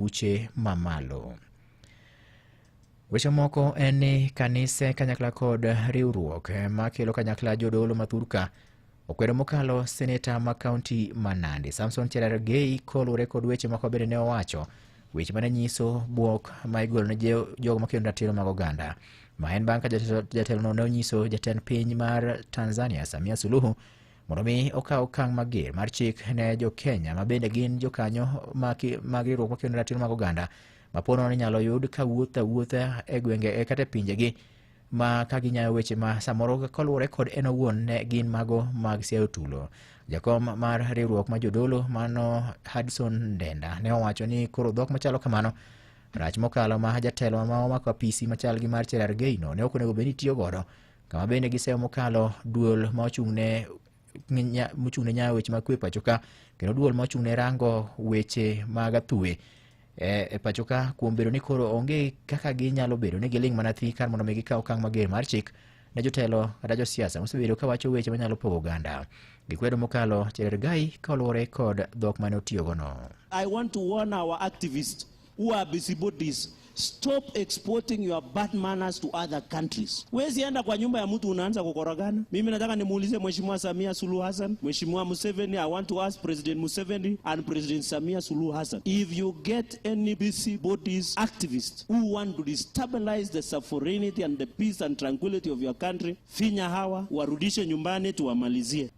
Buche mamalo. Weche moko en ni kanise kanyakla kod riwruok makelo kanyakla jodolo ma thurka okwedo mokalo seneta ma kaunti ma Nandi Samson Cherargei koluwore kod weche moko bende ne owacho weche mane nyiso bwok ma igolo ne jogo makedo ratiro mag oganda ma en bang' ka jatelono ne onyiso jatend piny mar Tanzania Samia Suluhu mondo mi okaw okang' mager mar chik ne jo Kenya ma bende gin jokanyo mag riwruok makedo ratiro mag oganda ma po nono inyalo yud ka wuotho awuotha e gwenge e kata e pinjegi ma ka ginyayo weche ma samoro koluwore kod en owuon ne gin mago mag siayo tulo. Jakom mar riwruok ma jodolo mano Hudson Ndenda ne owacho ni koro dhok machalo kamano rach mokalo ma jatelo ma omako apisi machal gi mar Cherargei no ne ok onego bed ni tiyo godo kama bende giseyo mokalo duol ma ochung'ne mochung'ne nyayo weche mag kwe pacho ka kendo duol ma ochung'ne rango weche mag athuwe e pacho ka kuom bedo ni koro onge kaka ginyalo bedo ni giling' mana thi kar mondo mi gikaw okang' mager mar chik ne jotelo kata josiasa mosebedo ka wacho weche manyalo pogo oganda. Gikwedo mokalo Cherargei ka oluwore kod dhok mane otiyogono. I want to warn our activists who are busybodies, stop exporting your bad manners to other countries. Wezi enda kwa nyumba ya mtu unaanza kukorogana. Mimi nataka nimuulize Mheshimiwa Samia Suluhu Hassan, Mheshimiwa Museveni, I want to ask President Museveni and President Samia Suluhu Hassan, if you get any busybodies activists who want to destabilize the sovereignty and the peace and tranquility of your country, finya hawa, warudishe nyumbani tuwamalizie.